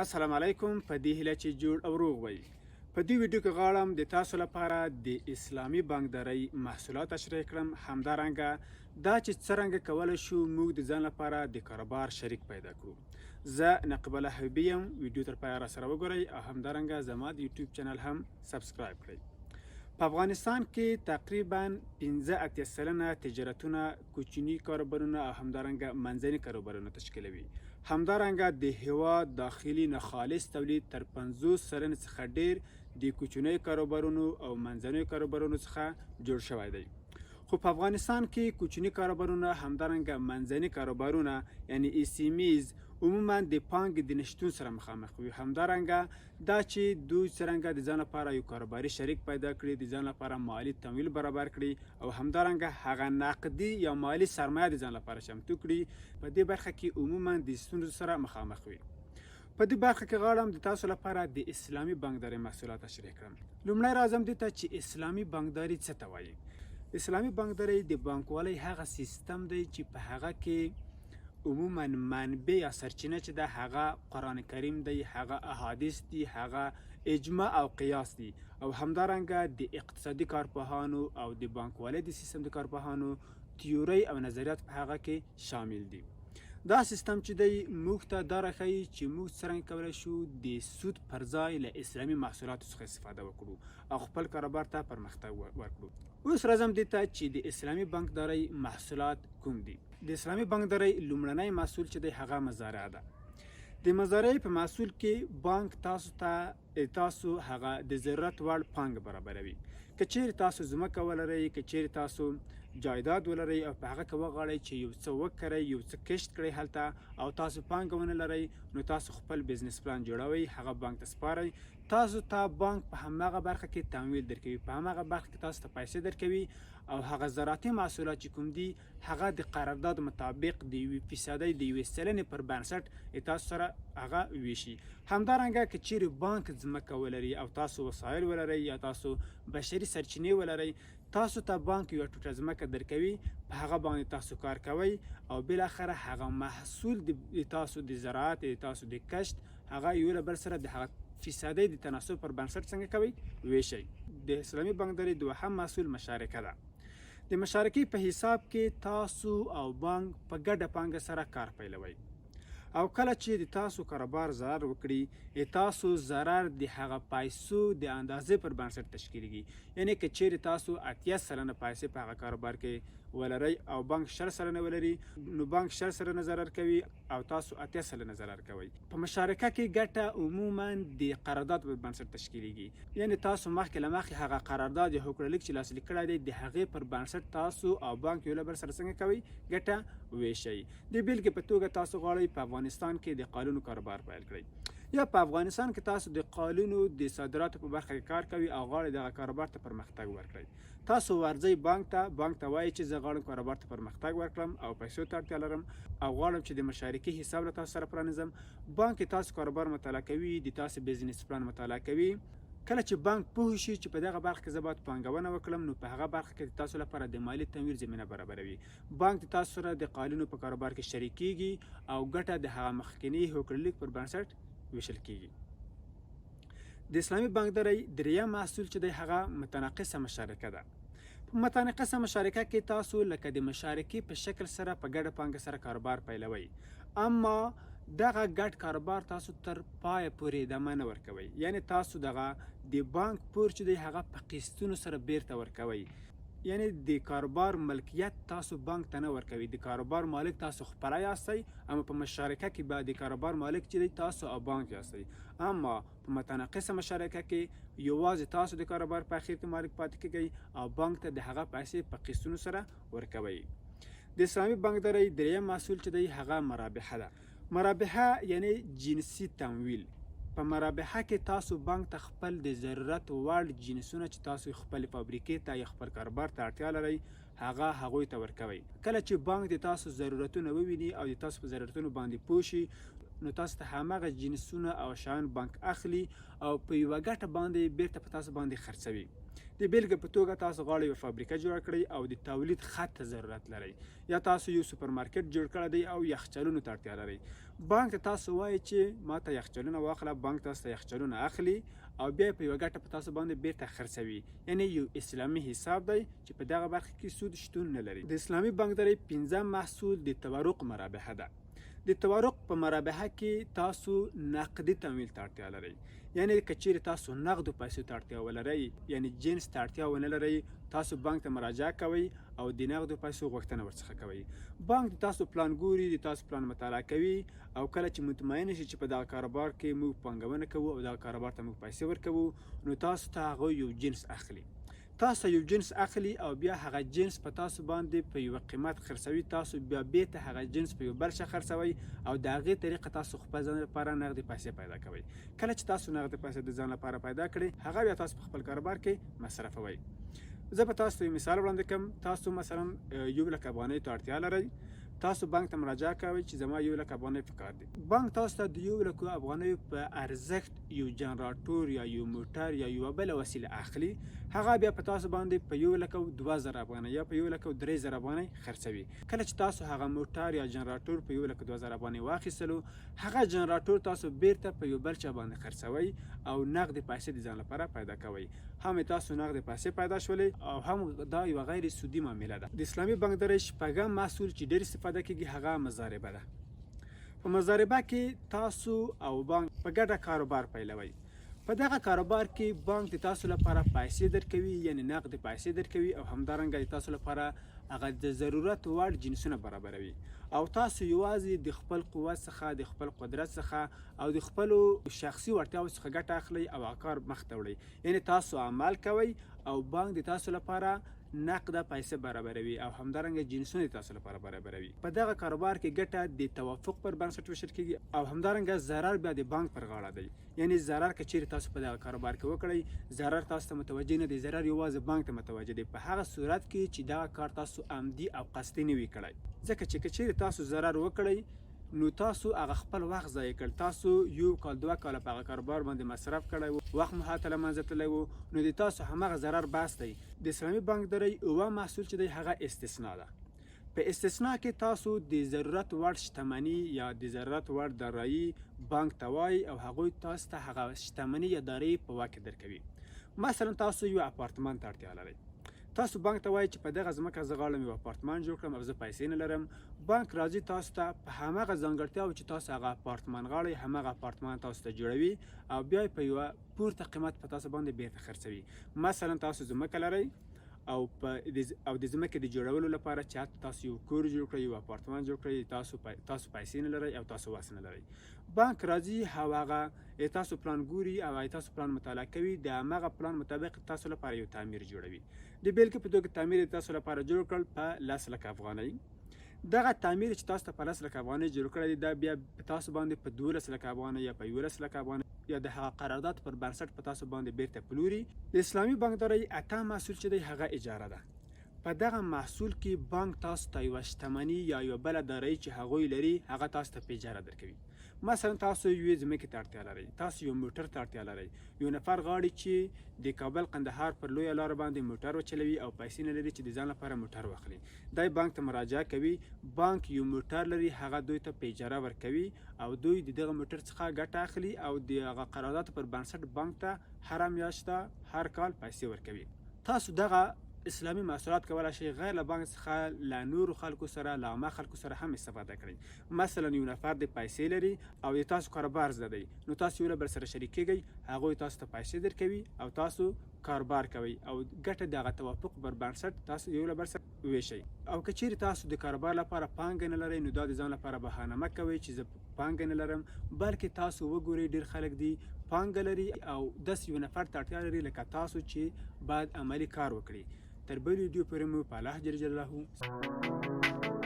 السلام علیکم، په دې هیله چې جوړ او روغ وئ. په دې ویډیو کې غواړم د تاسو لپاره د اسلامي بانکدارۍ محصولات تشریح کړم، همدارنګه دا چې څرنګه کولی شو موږ د ځان لپاره د کاروبار شریک پیدا کړو. زه نقیب الله حبیبي یم. ویډیو تر پایه را سره وګورئ او همدارنګه زما د یوټیوب چینل هم سبسکرایب کړئ. په افغانستان کې تقریبا 85% تجارتونه کوچني کاروبارونه او همدارنګه منځني کاروبارونه تشکیلوي. همدارنګه د هیواد داخلي ناخالص تولید تر 50% څخه ډیر د کوچنیو کاروبارونو او منځنیو کاروبارونو څخه جوړ شوی دی. خو په افغانستان کې کوچني کاروبارونه، همدارنګه منځني کاروبارونه یعنی SMEs، عموما د پانګې د نشتون سره مخامخ وي. همدارنګه دا چې دوی څرنګه د ځان لپاره یو کاروباري شریک پیدا کړي، د ځان لپاره مالي تمویل برابر کړي او همدارنګه هغه نقدي یا مالي سرمایه د ځان لپاره چمتو کړي، په دې برخه کې عموما د ستونزو سره مخامخ وي. په دې برخه کې غواړم د تاسو لپاره د اسلامي بانکداري محصولات تشریح کړم. لومړی راځم دې ته چې اسلامي بانکداري څه ته وایي. اسلامي بانکداري د بانکوالۍ هغه سیستم دی چې په هغه کې عموما منبع یا سرچینه چې ده هغه قرآن کریم دی، هغه احادیث دي، هغه اجماع او قیاس دي او همدارنګه د اقتصادي کارپوهانو او د بانکوالۍ د سیستم د کارپوهانو تیورۍ او نظریات په هغه کې شامل دي. دا سیستم چې دی موږ ته دا راښیي چې موږ څرنګه کولی شو د سود پر ځای له اسلامي محصولاتو څخه استفاده وکړو او خپل کاروبار ته پرمختګ ورکړو. اوس راځم دې ته چې د اسلامي بانکدارۍ محصولات کوم دي. د اسلامي بانکدارۍ لومړنی محصول چې دی هغه مزارع ده. د مزارعې په محصول کې بانک تاسو ته تاسو هغه د ضرورت وړ پانګه برابروي. که چیرې تاسو ځمکه ولرئ، که چیرې تاسو جایداد ولرئ او په هغه کې وغواړئ چې یو څه وکرئ، یو څه کښت کړئ هلته او تاسو پانګه ونه لرئ، نو تاسو خپل بزنس پلان جوړوئ، هغه بانک ته سپارئ، تاسو ته بانک په هماغه برخه کې تمویل درکوي، په هماغه برخه کې تاسو ته پیسې درکوي او هغه زراعتي محصولات چې کوم دي هغه د قرارداد مطابق د یوې فیصدۍ د یوې سلنې پر بنسټ تاسو سره هغه ویشي. همدارنګه که چیرې بانک ځمکه ولري او تاسو وسایل ولرئ یا تاسو بشري سرچینې ولرئ، تاسو ته بانک یوه ټوټه ځمکه درکوي، په هغه باندې تاسو کار کوئ او بالاخره هغه محصول د تاسو د زراعت، د تاسو د کښت، هغه یو له بل سره د هغه فیصدۍ د تناسب پر بنسټ څنګه کوئ ویشئ. د اسلامي بانکداري دوهم محصول مشارکه ده. د مشارکې په حساب کې تاسو او بانک په ګډه پانګه سره کار پیلوئ او کله چې د تاسو کاروبار ضرر وکړي، تاسو ضرر د هغه پیسو د اندازې پر بنسټ تشکیلیږي. یعنی که چیرې تاسو 80% پیسې په هغه کاروبار کې ولرئ او بانک 20% ولري، نو بانک 20% ضرر کوي او تاسو 80% ضرر کوئ. په مشارکه کې ګټه عموما د قرارداد پر بنسټ تشکیلیږي، یعنی تاسو مخکې له مخکې هغه قرارداد یا هوکړه لیک چې لاسلیک کړی دی، د هغې پر بنسټ تاسو او بانک یو له بل سره څنګه کوئ ګټه ویشئ. د بیلګې په توګه تاسو غواړئ په افغانستان کې د قالونو کاروبار پیل کړئ یا په افغانستان کې تاسو د قالونو د صادراتو په برخه کې کار کوئ او غواړئ دغه کاروبار ته پرمختګ ورکړئ. تاسو ورځئ بانک ته، بانک ته وایئ چې زه غواړم کاروبار ته پرمختګ ورکړم او پیسو ته اړتیا لرم او غواړم چې د مشارکې حساب له تاسو سره پرانیزم. بانک تاسو کاروبار مطالعه کوي، د تاسو بزنس پلان مطالعه کوي. کله چې بانک پوه شي چې په دغه برخه کې زه باید پانګونه وکړم، نو په هغه برخه کې د تاسو لپاره د مالي تمویل زمینه برابروي. بانک د تاسو سره د قالینو په کاروبار کې شریکیږي او ګټه د هغه مخکني هوکړه لیک پر بنسټ ویشل کیږي. د اسلامي بانکدارۍ دریم محصول چې دی هغه متناقصه مشارکه ده. په متناقصه مشارکه کې تاسو لکه د مشارکې په شکل سره په ګډه پانګه سره کاروبار پیلوئ، اما دغه ګډ کاروبار تاسو تر پایه پورې ادامه نه ورکوئ. یعنی تاسو دغه د بانک پور چې دی هغه په قسطونو سره بیرته ورکوئ. یعنی د کاروبار ملکیت تاسو بانک ته نه ورکوي، د کاروبار مالک تاسو خپله یاستئ، اما په مشارکه کې به د کاروبار مالک چې دی تاسو او بانک یاستئ. اما په متناقصه مشارکه کې یوازې تاسو د کاروبار په اخیر کې مالک پاتې کیږئ او بانک ته د هغه پیسې په قسطونو سره ورکوئ. د اسلامي بانکدارۍ دریم محصول چې دی هغه مرابحه ده. مرابحه یعنی جنسي تمویل. په مرابحه کې تاسو بانک ته خپل د ضرورت وړ جنسونه چې تاسو خپل فابریکې ته یا خپل کاروبار ته اړتیا لرئ هغه هغوی ته ورکوئ. کله چې بانک د تاسو ضرورتونه وویني او د تاسو په ضرورتونو باندې پوه شي، نو تاسو ته هماغه جنسونه او شیان بانک اخلي او په یوه ګټه باندې بیرته په تاسو باندې خرڅوي. د بیلګې په توګه تاسو غواړئ یوه فابریکه جوړه کړئ او د تولید خط ته ضرورت لرئ، یا تاسو یو سوپرمارکیټ جوړ کړی دی او یخچالونو ته اړتیا لرئ. بانک ته تاسو وایئ چې ما ته یخچالونه واخله، بانک تاسو ته یخچالونه اخلي او بیا په یوه ګټه په تاسو باندې بیرته خرڅوي. یعنی یو اسلامي حساب دی چې په دغه برخه کې سود شتون نه لري. د اسلامي بانکدارۍ پنځم محصول د تورق مرابحه ده. د تورق په مرابحه کې تاسو نقدي تمویل ته اړتیا لرئ، یعنی که چیرې تاسو نقدو پیسو ته اړتیا ولرئ، یعنی جنس ته اړتیا ونه لرئ، تاسو بانک ته مراجعه کوئ او د نقدو پیسو غوښتنه ورڅخه کوئ. بانک د تاسو پلان ګوري، د تاسو پلان مطالعه کوي او کله چې مطمئن شي چې په دغه کاروبار کې موږ پانګونه کوو او دغه کاروبار ته موږ پیسې ورکوو، نو تاسو ته هغه یو جنس اخلي. تاسو یو جنس اخلي او بیا هغه جنس په تاسو باندې په یوه قیمت خرڅوي، تاسو بیا بیرته هغه جنس په یو بل شي خرڅوي او د هغې طریقه تاسو خپل ځان لپاره نغدې پیسې پیدا کوئ. کله چې تاسو نغدې پیسې د ځان لپاره پیدا کړئ، هغه بیا تاسو په خپل کاروبار کې مصرفوئ. زه به تاسو ته یو مثال وړاندې کړم. تاسو مثلا یو لک افغانۍ ته اړتیا لرئ، تاسو بانک ته مراجعه کوئ چې زما یو لک افغانۍ پکار دي. بانک تاسو ته د یو لک افغانیو په ارزښت یو جنراتور یا یو موټر یا یوه بله وسیله اخلي، هغه بیا په تاسو باندې په 1,02,000 افغانۍ یا په 1,03,000 افغانۍ خرڅوي. کله چې تاسو هغه موټر یا جنراتور په 1,02,000 افغانۍ واخیستلو، هغه جنراتور تاسو بیرته په یو بل چا باندې خرڅوئ او نغدې پیسې د ځان لپاره پیدا کوئ. هم تاسو نغدې پیسې پیدا شولې او هم دا یوه غیر سودي معامله ده. د اسلامي بانکدارۍ شپږم محصول چې ډېر استفاده کیږي هغه مضاربه ده. په مضاربه کې تاسو او بانک په ګډه کاروبار پیلوئ. په دغه کاروبار کې بانک د تاسو لپاره پیسې درکوي، یعنی نقد پیسې درکوي او همدارنګه د تاسو لپاره هغه د ضرورت وړ جنسونه برابروي او تاسو یوازې د خپل قوت څخه، د خپل قدرت څخه او د خپلو شخصي وړتیاوو څخه ګټه اخلئ او هغه کار مخته وړئ. یعنی تاسو عمل کوئ او بانک د تاسو لپاره نقده پیسې برابروي او همدارنګه جنسونه د تاسو لپاره برابروي. په دغه کاروبار کې ګټه د توافق پر بنسټ ویشل کیږي او همدارنګه ضرر بیا د بانک پر غاړه دی. یعنی ضرر که چیرې تاسو په دغه کاروبار کې وکړئ، ضرر تاسو ته متوجه نه دی، ضرر یوازې بانک ته متوجه دی، په هغه صورت کې چې دغه کار تاسو عمدي او قصدي نه وي کړی. ځکه چې که چیرې تاسو ضرر وکړئ نو تاسو هغه خپل وخت ضایع کړ، تاسو یو کال دوه کاله په هغه کاروبار باندې مصرف کړی وو، وخت مو هلته له منځه تللی وو، نو د تاسو هماغه ضرر بس دی. د اسلامي بانکدارۍ اووه محصول چې دی هغه استثنا ده. په استثنا کې تاسو د ضرورت وړ شتمني یا د ضرورت وړ دارایي بانک ته وایي او هغوی تاسو ته هغه شتمني یا دارایي په واک کې درکوي. مثلا تاسو یو اپارتمان ته اړتیا لرئ، تاسو بانک ته وایي چې په دغه ځمکه زه غواړم یو اپارتمان جوړ کړم او زه پیسې نه لرم. بانک راځي تاسو ته په هماغه ځانګړتیاو چې تاسو هغه اپارتمان غواړئ هماغه اپارتمان تاسو ته جوړوي او بیا په یوه پورته قیمت په تاسو باندې بیرته خرڅوي. مثلا تاسو ځمکه لرئ او په او د ځمکې د جوړولو لپاره چې حتی تاسو یو کور جوړ کړئ، یو اپارتمان جوړ کړئ، تاسو پیسې نه لرئ او تاسو وس نه لرئ. بانک راځي او هغه تاسو پلان ګوري او تاسو پلان مطالعه کوي، د هماغه پلان مطابق تاسو لپاره یو تعمیر جوړوي. د بیلګې په توګه تعمیر تاسو لپاره جوړ کړ په 10 لکه افغانۍ. دغه تعمیر چې تاسو ته په 10 لکه افغانۍ جوړ کړی دی، دا بیا تاسو باندې په 12 لکه افغانۍ یا په 11 لکه افغانۍ یا د هغه قرارداد پر بنسټ په تاسو باندې بیرته پلوري. د اسلامي بانکدارۍ اته محصول چې دی هغه اجاره ده. په دغه محصول کې بانک تاسو ته یوه شتمني یا یوه بله دارایي چې هغوی لري هغه تاسو ته په اجاره درکوي. مثلا تاسو یوې ځمکې ته اړتیا لرئ، تاسو یو موټر ته اړتیا لرئ، یو نفر غواړي چې د کابل قندهار پر لویه لاره باندې موټر وچلوي او پیسې نه لري چې د ځان لپاره موټر واخلي. دی بانک ته مراجعه کوي، بانک یو موټر لري هغه دوی ته په اجاره ورکوي او دوی د دغه موټر څخه ګټه اخلي او د هغه قرارداد پر بنسټ بانک ته هره میاشت هر کال پیسې ورکوي. تاسو دغه اسلامي محصولات کولای شئ غیر له بانک څخه له نورو خلکو سره، له عامه خلکو سره هم استفاده کړئ. مثلا یو نفر د پیسې لري او د تاسو کاروبار زده دی، نو تاسو یو له بل سره شریک کیږئ، هغوی تاسو ته پیسې درکوي او تاسو کاروبار کوئ او ګټه د هغه توافق پر بنسټ تاسو یو له بل سره ویشئ. او که چیرې تاسو د کاروبار لپاره پانګه نه لرئ نو دا د ځان لپاره بهانه مه کوئ چې زه پانګه نه لرم، بلکې تاسو وګورئ ډیر خلک دي پانګه لري او داسې یو نفر ته اړتیا لري لکه تاسو چې باید عملي کار وکړي. تر بلې ویډیو پورې مو په الله جل جلاله.